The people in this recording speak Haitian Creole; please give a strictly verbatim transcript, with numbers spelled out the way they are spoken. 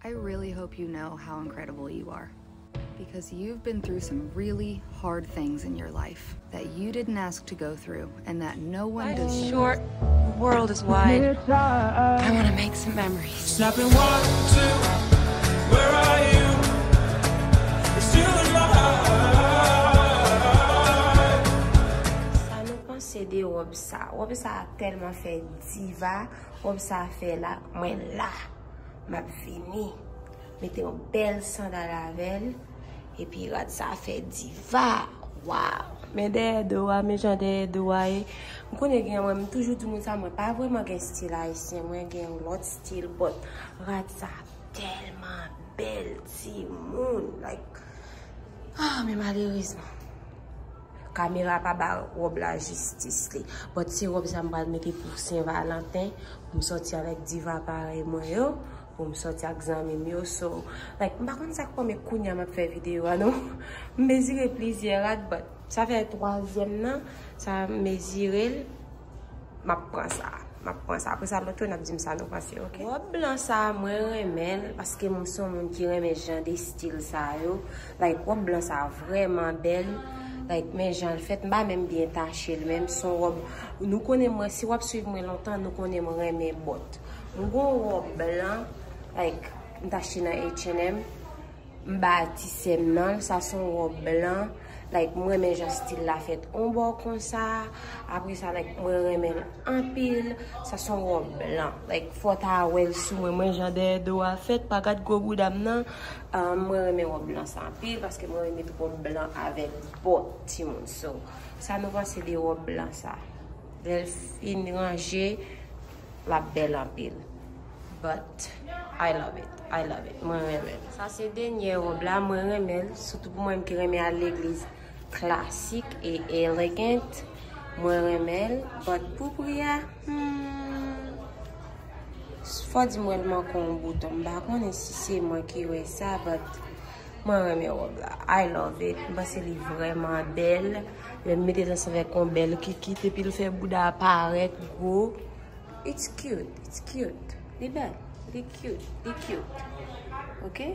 I really hope you know how incredible you are. Because you've been through some really hard things in your life that you didn't ask to go through and that no one Life's deserves. Short, the world is wide. I want to make some memories. Snapping one, two, where are you? You're still in my heart. Sa nou panse de wòb sa? Wòb sa tèlman fè diva. Wòb sa fè la, mwen la. M ap vini. Mete yon bèl sandal avè l. Epi rad sa fè diva. Waw. Men dèyè do a, men jan dèyè do a ye. M konnen gen mwen, m toujou di moun sa, mwen pa vrèman gen stil ayisyen. Mwen gen yon lòt stil, but rad sa tèlman bèl, timoun. Like, ah, men malerezman. Kamera pa ba wòb la jistis li. But se wòb sa m pral mete pou Sen Valanten, pou m sòti avèk diva parèy mwen yo, pou m sòti ak zanmi m yo. So, like, m pa konn sa k pran, men kounye a m ap fè videyo a non. M mezire plizyè rad, but sa fè twazyèm nan, sa m mezire l. M ap pran sa. M ap pran sa. Apre sa, lòt yo, n ap di m sa nou panse, oke? Wòb blan sa, mwen renmen l, paske m se yon moun ki renmen jan de stil sa yo. Like, wòb blan sa vrèman bèl. Like, men jan l fèt, m pa menm byen tache l menm. Se yon wòb, nou konnen mwen, si w ap swiv mwen lontan, nou konnen m renmen bòt. M gon wòb blan, like, m t achte nan H and M. M ba ti sè m nan, sa se yon wòb blan. Like, mwen renmen jan stil la fèt on bò konsa. Apre sa, like, mwen renmen l anpil. Sa se yon wòb blan. Like, fò w ta wè l sou mwen. Mwen jan dèyè do a fèt, pa gad gwo bouda m nan. Ah, mwen renmen wòb blan sa anpil, paske mwen renmen wòb blan avèk bòt, timoun. So, sa nou panse de wòb blan sa? Lè l fin ranje, l ap bèl anpil. But I love it. I love it. Mwen renmen l. Sa se dènye wòb la, mwen renmen l. Sitou pou mwen ki renmen al legliz klasik e elegant. Mwen renmen l. But pou pri a, hmm, fò di m wè l manke yon bouton. M pa konnen si se mwen ki wè sa, but mwen renmen wòb la. I love it. M panse li vrèman bèl. Lè m mete l ansanm avèk yon bèl kikit, epi l fè bouda a parèt gwo. It's cute, it's cute. Li bèl, li cute, li cute. Oke?